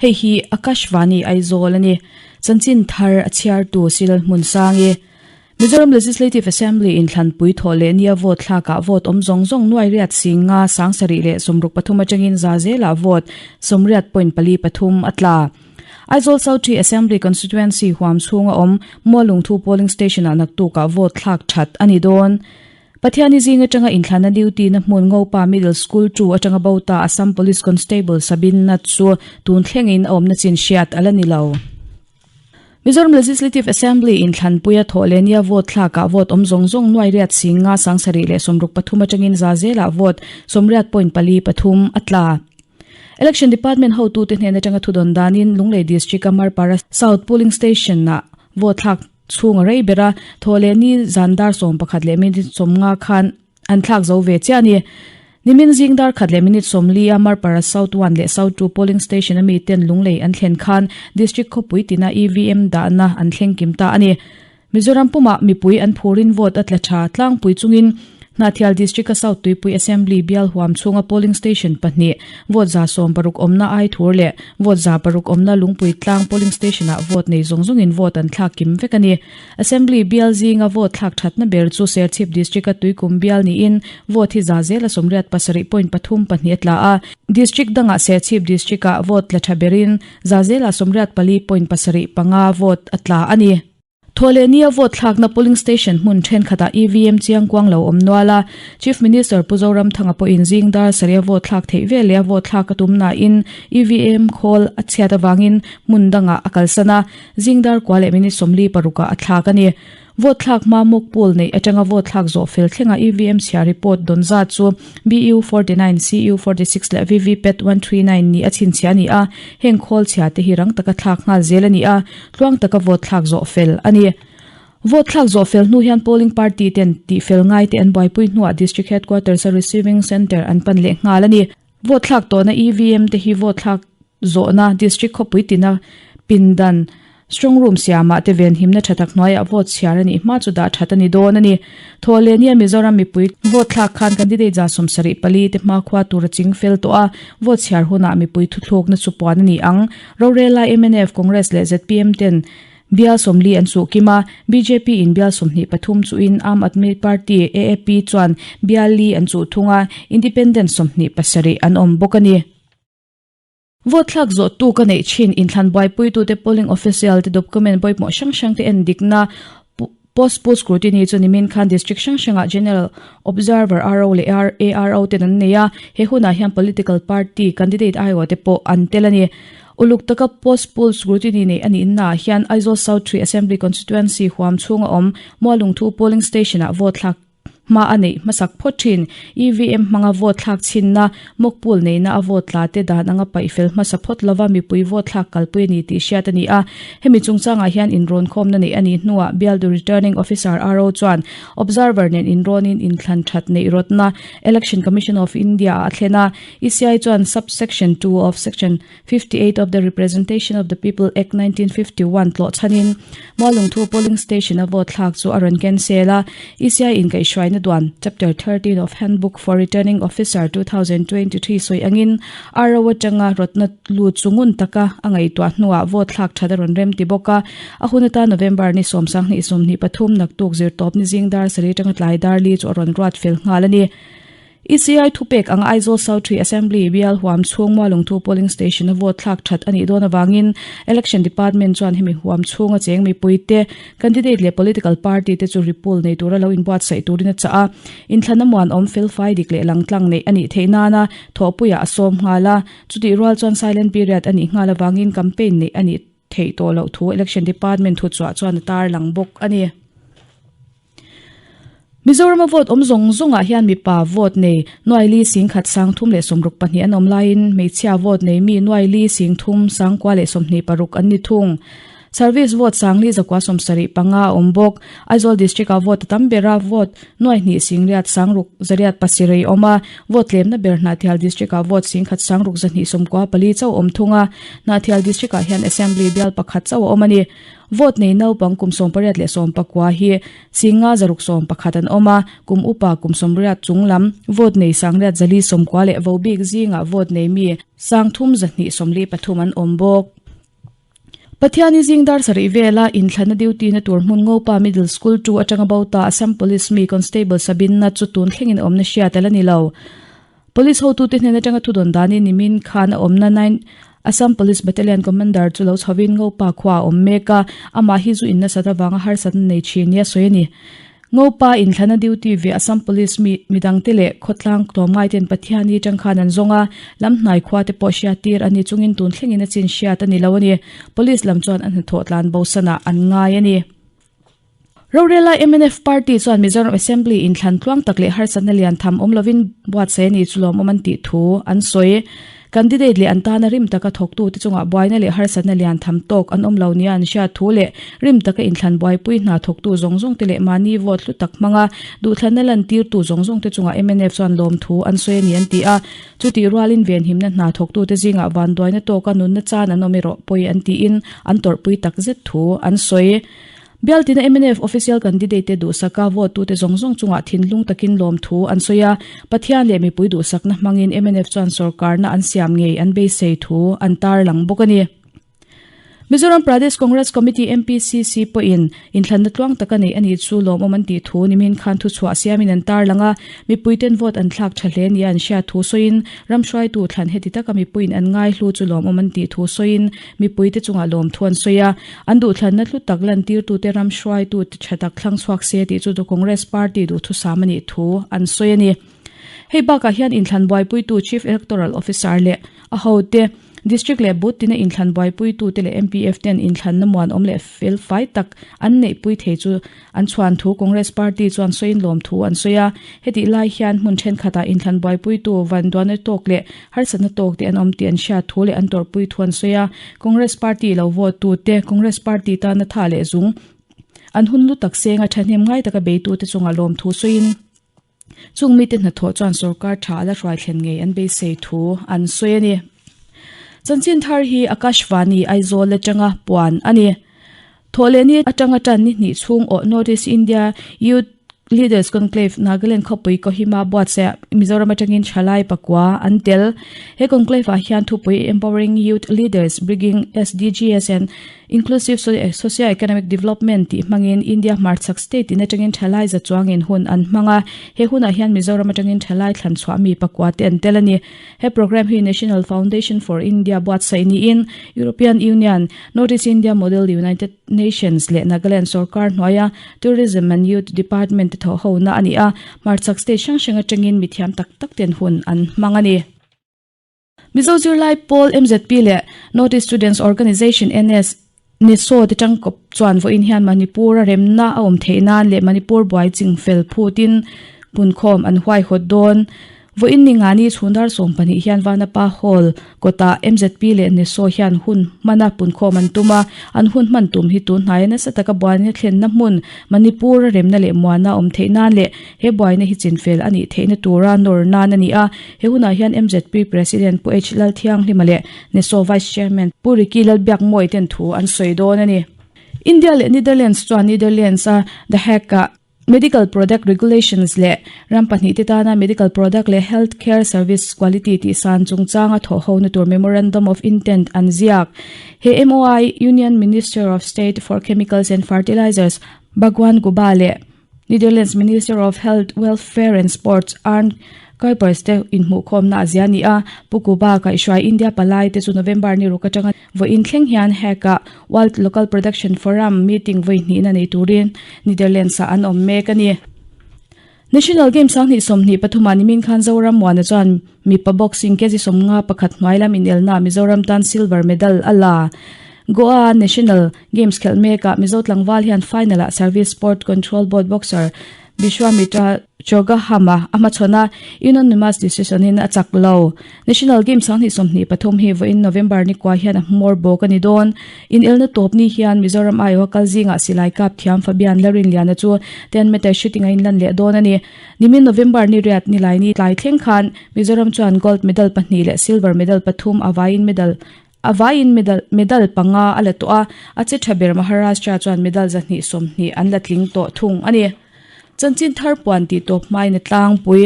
Hei hi Akashvani Aizawl a ni. Chanchin thar a chhiartu Silal Hmunsangi. Mizoram Legislative Assembly inthlanpui thawh leh nia vote thlakah vote awm zawng zawng nuai riat singa 70 leh 63 atangin za zelah vote 80.43 a tla. Aizawl South Tree Assembly Constituency huam chhunga awm Mualungthu Polling Station-ah naktukah vote thlak that a ni dawn. Pathiani zing atanga inthlana duty na hmun Ngopa Middle School 2 atanga bo ta Assam Police Constable Sabin Nath chu tun thlengin a awmna chin hriat a la ni lo. Mizoram Legislative Assembly inthlanpuia thawh leh nia vote thlakah vote awm zawng zawng nuai riat singa 763 atangin za zelah vote 80.43 a tla. Election Department hotute hnen atanga thudawn danin Lunglei District-a Marpara South Polling Station-ah vote thlak chhung a rei ber a, thawh leh ni zan dar 11 leh minute 50 khan an thlak zo ve chiah a ni. Nimin zing dar khat leh minute 40 a Marpara South 1 leh South 2 Polling Station a miten Lunglei an thlen khan District khawpui tina EVM dahna an thleng kim ta a ni. Mizoram pumah mipui an phurin vote a tla tha tlangpui chungin Hnahthial District-a South Tuipui Assembly bial huam chhunga polling station pahnih vote 60 awmna Aithur leh vote 6 awmna Lungpui tlang polling station-ah vote nei zawng zawngin vote an thlak kim vek a ni. Assembly bial zinga vote thlak thatna ber chu Serchhip District-a Tuikum bial niin vote hi za zela 87.32 a tla a. District dangah Serchhip District-ah vote tla tha berin za zela 84.75 vote a tla a ni. Thawhlehnia vote thlakna polling station hmun thenkhatah EVM chiang kuang lo awm nual a, Chief Minister Pu Zoramthanga pawhin zing dar sarih a vote thlak theih vel leh a vote thlak a tum nain EVM khawl a chhiat avangin hmun dangah a kalsan a, zing dar kua leh minute 46 ah a thlak a ni. Vote thlak hma mock poll neih atanga vote thlak zawh fel thlenga EVM chhia report dawn zat chu BU 49, CU 46 leh VVPAT 139 ni a chhinchhiah a ni a, heng khawl chhia te hi rang taka thlak nghal zel a ni a, tluang taka vote thlak zawh fel a ni. Vote thlak zawh fel hnu hian polling party ten tih fel ngai te an buaipui hnuah District Headquarters a Receiving Centre an pan leh nghal a ni. Vote thlak tawhna EVM te hi vote thlak zawhna District khawpui tina pindan Strong room siamah te venhimna tha tak hnuaiah vote chhiar a nih hma chu dah that a ni dawn a ni. Thawhlehnia Mizoram mipui vote thlak khan candidate 74 te hmakhua tur a ching fel tawh a, vote chhiar hunah mipui thuthlukna chu puan a ni ang. Rorela mnf, Congress leh zpm ten bial 40 an chuh kim a, bjp in bial 23 chuhin Aam Aadmi Party, AAP, chuan bial li an chuh thung a, Independent 27 an awm bawk a ni. Vote thlak zawh tu ka neih thin inthlan buaipuitute polling official te document pawimawh hrang hrang te en dikna post poll scrutiny chu nimin khan district hrang hrangah general observer RO leh ARO ten an nei a, he hunah hian political party candidate aiawh te pawh an tel a ni. Uluk taka post poll scrutiny neih a nih naah hian Aizawl South 3 Assembly Constituency huam chhunga awm Mualungthu polling station ah vote thlak Hma a neih hmasak phawt thin. EVM hmanga vote thlak chhinna, mock poll neihna a vote tla te dan anga paih fel hmasa phawt lova mipui vote thlak kalpui a ni tih hriat a ni a. Hemi chungchangah hian inrawnkhawmna neih a nih hnuah bialtu Returning Officer, RO, chuan Observer nen inrawnin inthlan that neih rawtna Election Commission of India ah a thlen a. ECI chuan Sub-Section 2 of Section 58 of the Representation of the People Act 1951 tlawh chhanin Mualungthu Polling Station a vote thlak chu a rawn cancel a, ECI inkaihhruaina duan Chapter 13 of Handbook for Returning Officer 2023 sawi angin RO atanga rawtna lut chu ngun taka a ngaihtuah hnuah vote thlak that a rawn rem ti bawk a, a hun atan November ni 22 naktuk zirtawpni zing dar sarih atanga tlai dar li chu a rawn ruat fel nghal a ni. ECI thupek anga Aizawl South 3 Assembly bial huam chhung Mualungthu Polling Station a vote thlak that a nih dawn avangin Election Department chuan hemi huam chhunga cheng mipuite, candidate leh political party te chu repoll nei tura lo inbuatsaih turin a chah a. Inthlan a muanawm felfai dik leh langtlang neih a nih theih nana thawhpuiah a sawm nghal a. Chutih rual chuan silent period a nih nghal avangin campaign neih a nih theih tawh loh thu Election Department thuchhuah chuan a tarlang bawk a ni. Mizorama vote awm zawng zawngah hian mipa vote nei nuai li sing khat sang thum leh sawmruk pahnih an awm laiin hmeichhia vote nei mi nuai li sing thum sangkua leh 26 an ni thung. Service vote 4 175 a awm bawk. Aizawl District ah vote a tam ber a, vote nuaihnih singriat sangruk zariat pasirei a awm a, vote tlemna ber Hnahthial District ah vote singkhat sangruk zahnih 94 chauh a awm thung a, Hnahthial District ah hian Assembly bial pakhat chauh a awm a ni. Vote nei naupang kum 18 leh 19 hi singa zaruk 11 an awm a, kum upa kum 80 chung lam vote nei sangriat zali 90 leh vobik zingah vote nei mi sangthum zahnih 43 an awm bawk. Pathiani zing dar sarih vela inthlana duty na tur hmun Ngopa Middle School 2 atanga bo ta Assam Police mi Constable Sabinna chu tun thlengin awmna hriat a la ni lo. Police hotute hnen atanga thudawn danin nimin khan a awmna 9 Assam Police Battalion Commander chu lo chhovin Ngopa khua a awm mek a, amah hi zu in nasat avanga harsatna nei thin nia sawi a ni. Ngopa inthlana duty ve Assam Police mi midangte leh khawtlang tlawmngaiten Pathiani tang khan an zawng a, lam hnai khua te pawh hriat tir a ni chungin tun thlengin a chin hriat a ni lo a ni. Police lam chuan a hnathawh tlan bosanah an ngai a ni. Rorela mnf party chuan Mizoram Assembly inthlan tluang tak leh harsatna lian tham awm lovin buatsaih a ni chu lawmawm an tih thu an sawi. Candidate leh an tana rim taka thawktute chungah buaina leh harsatna lian tham tawk an awm lo nia an hriat thu leh rim taka inthlan buaipui hna thawktu zawng zawngte leh mahni vote hlu tak hmanga duhthlanna lantirtu zawng zawngte chungah mnf chuan lawmthu an sawi a ni an ti a. Chutih rualin venhimna hna thawktute zingah vanduaina tawka nunna chan an awm erawh pawi an tiin an tawrhpui takzet thu an sawi. Bialtina mnf official candidate te duhsaka vote tute zawng zawng chungah thinlung takin lawmthu an sawi a, Pathian leh mipui duhsakna hmangin mnf chuan sorkarna an siam ngei an beisei thu an tarlang bawk a ni. Mizoram Pradesh Congress Committee, MPCC, pawhin inthlanna tluang taka neih a nih chu lawmawm an tih thu nimin khan thuchhuah siamin an tarlang a, mipuiten vote an thlak tha hle nia an hriat thu sawiin ram hruaitu thlan heti taka mipuiin an ngaihlu chu lawmawm an tih thu sawiin mipuite chungah lawmthu an sawi a, an duhthlanna hlu tak lantirtute ram hruaitu tha tak thlang chhuak se tih chu Congress Party duhthusam a nih thu an sawi a ni. Hei bakah hian inthlan buaipuitu Chief Electoral Officer leh a hote, District leh Booth tina inthlan buaipuitute leh MPF ten inthlanna muanawm leh fel fai tak an neihpui thei chu an chhuan thu Congress Party chuan sawiin lawmthu an sawi a. Hetih lai hian hmun thenkhatah inthlan buaipuitu vanduana tawk leh harsatna tawk te an awm tih an hriat thu leh an tawrhpui thu an sawi a. Congress Party lo vote tute, Congress Party tana tha leh zung an hun lu tak senga thahnem ngai taka beitute chungah lawmthu sawiin, Chung mite hnathawh chuan sorkar tha a la hruai thlen ngei an beisei thu an sawi a ni. Chanchin thar hi Akashvani Aizawl atanga puan a ni. Thawhlehni atanga tan ni hnih chhung awh North East India Youth Leaders Conclave Nagaland khawpui Kohima buatsaih Mizoram atangin thalai pakua an tel. He conclave ah hian thupui Empowering Youth Leaders Bringing SDGs and Inclusive Socio-Economic Development tih hmangin India hmarchhak state in atangin thalai za chuangin hun an hmang a, he hunah hian Mizoram atangin thalai thlan chhuah mi pakua te an tel a ni. He program hi National Foundation for India buatsaih niin European Union, North East India Model United Nations leh Nagaland sorkar hnuaia Tourism and Youth Department te thawhhona a ni a, hmarchhak state hrang hrang atangin mithiam tak tak ten hun an hmang a ni. Mizo zirlai pawl MZP leh North East Students Organisation, NS, NESO te tangkawp chuan vawiin hian Manipur a remna a awm theih nan leh Manipur buai chingfel phutin punkhawm an huaihawt dawn. Vawiin ni ngani chhundar 12 hian Vanapa Hall kawtah MZP leh NESO hian hun hmana punkhawm an tum a, an hun hman tum hi tun hnaia nasa taka buaina thlenna hmun Manipur a remna leh muana a awm theih nan leh he buaina hi chinfel a nih theihna tura nawr nan a ni a. He hunah hian MZP President Pu H Lalthianghlima leh NESO Vice Chairman Pu Ricky Lalbiakmawii ten thu an sawi dawn a ni. India leh Netherlands chuan Netherlands-a The Hague-ah Medical Product Regulations leh ram pahnihte tana medical product leh health care service quality tihsan chungchanga thawhhona tur Memorandum of Intent an ziak. He MOI Union Minister of State for Chemicals and Fertilizers Bhagwan Guba leh Netherlands Minister of Health, Welfare and Sports Arne Kuipers te inhmuhkhawmna a zia ni a, Pu Kuba kaihhruai India palai te chu November ni ruk atanga vawiin thleng hian Hague-ah World Local Production Forum meeting vawi hnihna nei turin Netherlands-ah an awm mek a ni. National Games 2023 ah nimin khan Zoram Muana chuan mipa boxing kg 51 hnuai lam inelnaah Mizoram tan silver medal a la. Goa National Games khelh mekah Mizo tlangval hian final-ah Service Sport Control Board boxer Bishwamitra. Chogaham-a a hmachhawn a, unanimous decision-in a chak lo. National Games 2023 hi vawiin November ni kua hian a hmawr bawk a ni dawn. Inelna tawp ni hian Mizoram aiawha kal zingah silai kap thiam Fabian Larinliana chu 10 meter shooting a inlan leh dawn a ni. Nimin November ni riat nilai ni tlai thleng khan Mizoram chuan gold medal pahnih leh silver medal pathum a vaiin medal a vaiin medal medal panga a la tawh a, a che tha ber Maharashtra chuan medal 220 an la tling tawh thung a ni. Chanchin thar puan tih tawp hmain a tlangpui.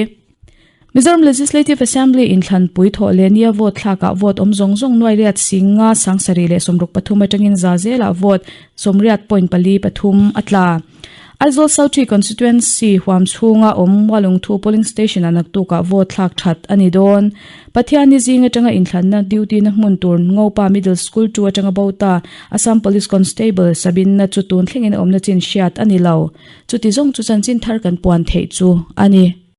Mizoram Legislative Assembly inthlanpui thawh leh nia vote thlakah vote awm zawng zawng nuai riat singa 7673 atangin za zelah vote 80.43 a tla. Aizawl South Tree Constituency huam chhunga awm Mualungthu Polling Station-ah naktukah vote thlak that a ni dawn. Pathianni zing atanga inthlanna duty na hmun tur Ngopa Middle School 2 atanga bo ta Assam Police Constable Sabinna chu tun thlengin a awmna chin hriat a ni lo. Chuti zawng chu chanchin thar kan puan theih chu a ni.